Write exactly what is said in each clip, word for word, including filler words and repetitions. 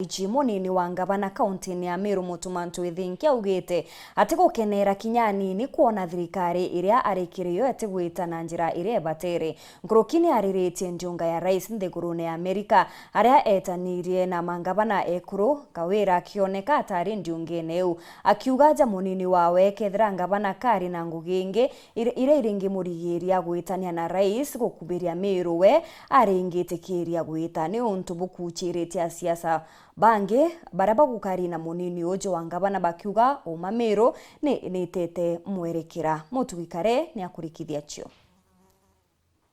Ichi munini wa ngavana kauntini ya Meru Mutuma Ntwithinki augite atigukenera kinya anini kwona thirikari iria ari kirio itigwita na njira iria ibatere. Nkuruki ni ariritie ndiunga ya rais nthigurune ya Amerika, aria etanirie na mangavana ekuru, Kawira akioneka atari ndiungene iu, akiuga aja munini wawe kethira ngavana kari na ngugi ingi ir-, iria iringimurigiria gwitania na rais gukubiria Meru, we aringitikiria gwita ni untu bukuchiritie asiasa bangi baria bagukari na munini uju wa ngavana bakiuga uma Meru ni nitete mwerekera. Mutugi Kare ni akurikithia cio.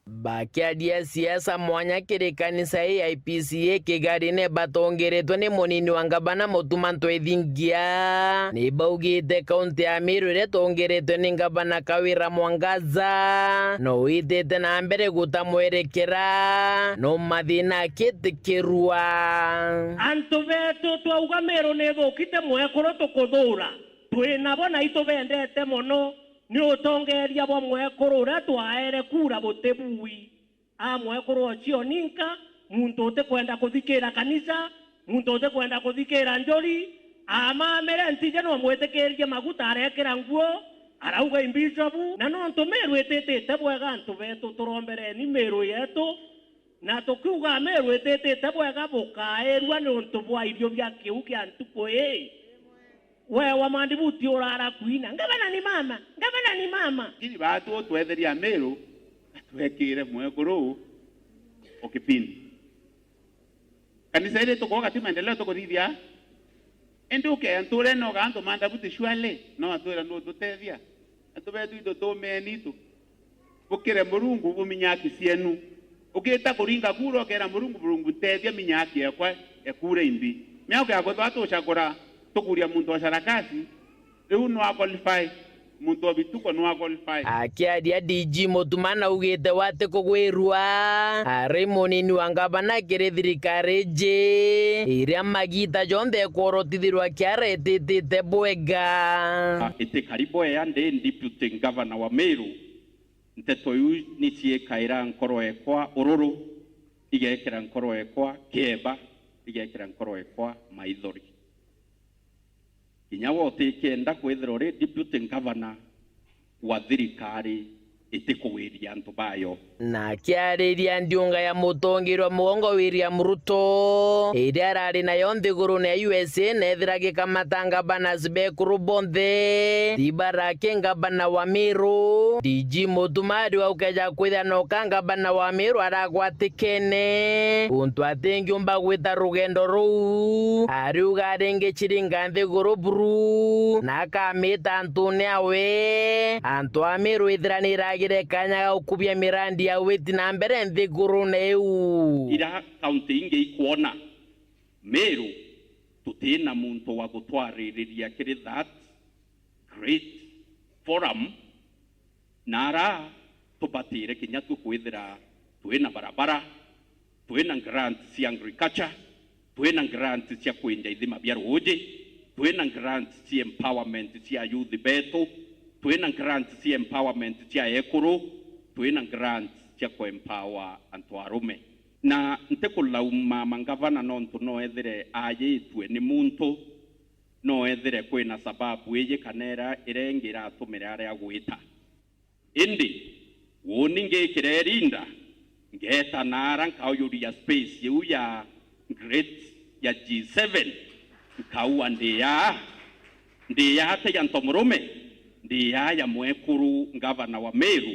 Bakiaria siasa mwanya kiri kanisa ya I P C A Kigali ni batongeretwe ni munini wa ngavana Mutuma Ntwithingia, ni baugite kaunti ya Meru iria itongeretwe ni ngavana Kawira Mwangaza no itite na mbere guta mwerekera, no mathina akitikirua. Antu betu twauga Meru ni ithukite mwekuru tukuthura. Twi nabo na itubendete mono, ni utongeria bwa mwekuru uria twaere kura butibui. A mwekuru Ochieng Oninka, muntu utikwenda kuthikira kanisa, muntu utikwenda kuthikira njuri, amamire ntije no mwitikirie maguta arekira nguo, arauga i bishopu, na nontu Meru ititite bwega antu betu turombereni Meru yetu, na tukiuga Meru ititite bwega bukairua niuntu bwa irio bia kiu kia ntuku ii. We wa mandibuti urara kwina, "Ngavana ni mama, ngavana ni mama." Lakini baatu twetheria Meru, atwekire mwekuru o kipindi. Kanisa iri tukoga ti maendeleo tukuthithia. Indi ukea nturene uga antu mandabuti shwale, no atwira nututethia. Antu betu itutumeni tu. Bukire Murungu buminye aki cienu. Ukiita kuringa kura, ukeera Murungu, "Murungu, nteethia minye aki ekwa ekure imbi." Miaka ya kwithwa tucagura, tukuria muntu wa sarakasi, riu nwa qualify, muntu wa bituko nwa qualify. Akiaria, D G Mutuma naugite wati kugwirua ari munini wa ngavana kiri thirikari iji, iria magita jonthe ekworotithirwa kiara ititite bwega. Itikari bwea ndi deputy governor wa Meru. Nteto iu ni ciikaira nkoro ekwa ururu, igekira nkoro ekwa kieba, igekira nkoro ekwa maithori. Kinya we utikenda kwithirwa uri deputy governor wa thirikari itikuwiria antu bayo. Na akiariria ndiunga ya mutongeria wa mugongo William Ruto, iria arari nayo nthigurune ya U S A, nethira gikamata ngavana bekuru bonthe, tibarake ngavana wa Meru. D G Mutuma ariuga gukeja kwithira noka ngavana wa Meru aragwatikene, untu atingiumba gwita rugendo ruu. Ariuga aringi ciringa nthiguru buru, na akamita antune awe. Antu a Meru ithira ni iragire kanya ga gukubia mirandi ya witi na mbere nthigurune iu. Ira kaunti ingi ikwona, Meru tutina muntu wa gutwaririria kiri that great forum, na ara tubatire kinya twi kwithira twina barabara, twina grant cia agriculture, twina grant cia kwinja ithima bia ruuji, twina grant cia empowerment cia youth betu, twina grant cia empowerment cia ekuru, twina grant cia ku empower antu arume. Na ntikulauma mangavana nontu no ethire ayitue ni muntu, no ethire kwina sababu iji kana ira, ira ingi iratumire aria gwita. Indi, uuni ngikira irinda, ngeeta naara nkaujuria space iu ya great ya G seven, nkaua ndi yaa, ndi yaa ti ya ntomurume, ndi yaa ya mwekuru ngavana wa Meru,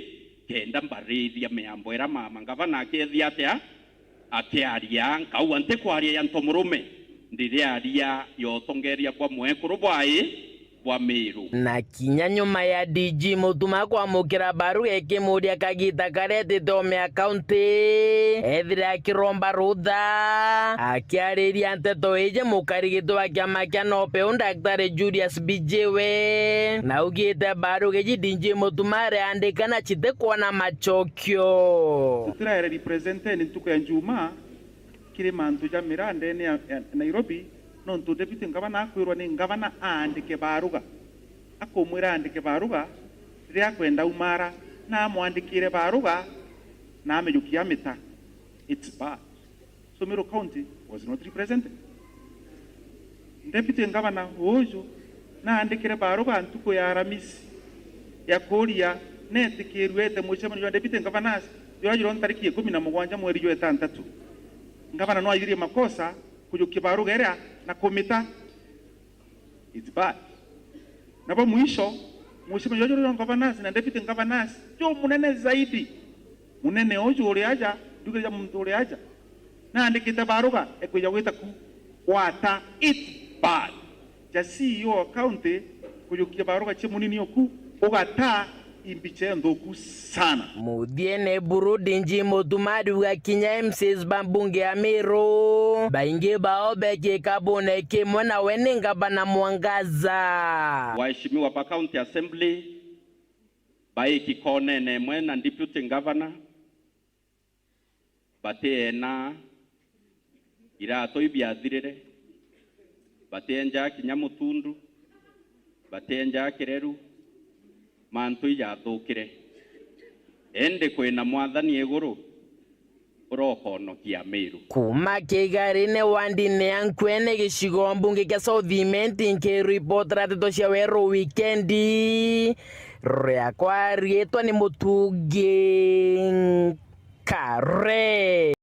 kenda mbarithia miambo ira mama ngavana akiethia atia? Akiaria, nkauga ntikwaria ya ntomurume, ndiriaria ya utongeria bwa mwekuru bwai bwa Meru. Na kinya nyuma ya D G Mutuma kwamukira baruga ikimuria kagita karia etite omea kaunti, ethire akiromba rutha, akiariria nteto iji mukarigiti wa kiama kia NOPEU Daktari Julius Mbijiwe, naugite baruga iji D G Mutuma ariandika na citikwona macokio. Tutiraere representeni ntuku ya Njumaa kiri mantu ja mira ndene ya, ya Nairobi, nontu deputy ngavana akwirwa ni ngavana aandike baruga. Akumwira aandike baruga, riria akwenda umara, na amwandikire baruga, na amijukia amita. It's bad. So Meru County was not represented. Deputy Governor uju naandikire baruga ntuku ya Aramisi ya kuuria netikirue ete mucemanio jwa Deputy Governors jwajirwe ntariki ikumi na mugwanja mweri jwa itantatu. Ngavana no aithirie makosa kujukia baruga iria na kumita. It's bad. Na bwa mwisho, mucemanio jwajirwe jwa Governors na Deputy Governors jo munene zaidi. Munene uju uri aja, ndugire ja muntu uri aja. Naandikite baruga ekwija gwita ku gwata. It's bad. Ja C E O wa county kujukia baruga cia munini oku ugata imbicha nthuku sana. Muthiene Burudi Nji Mutumadi ugakinya M Cs ba mbunge ya Meru. Baingi bao be kikabune kimwe nawe ni ngavana Mwangaza. Waheshimiwa ba County Assembly, baiki konene imwe na Deputy Governor, batiena iratu ibiathirire, batienja kinya mutundu, batienja kireru, mantu ijathukire. Indi kwina Mwathani iguru urokonokia Meru. Kuma Kigarine wandine ya Nkwene gicigo mbunge kia South Imenti, nkiripotera ndeto cia Weru Wikendi, riakwa riitwa ni Mutungi Nkare.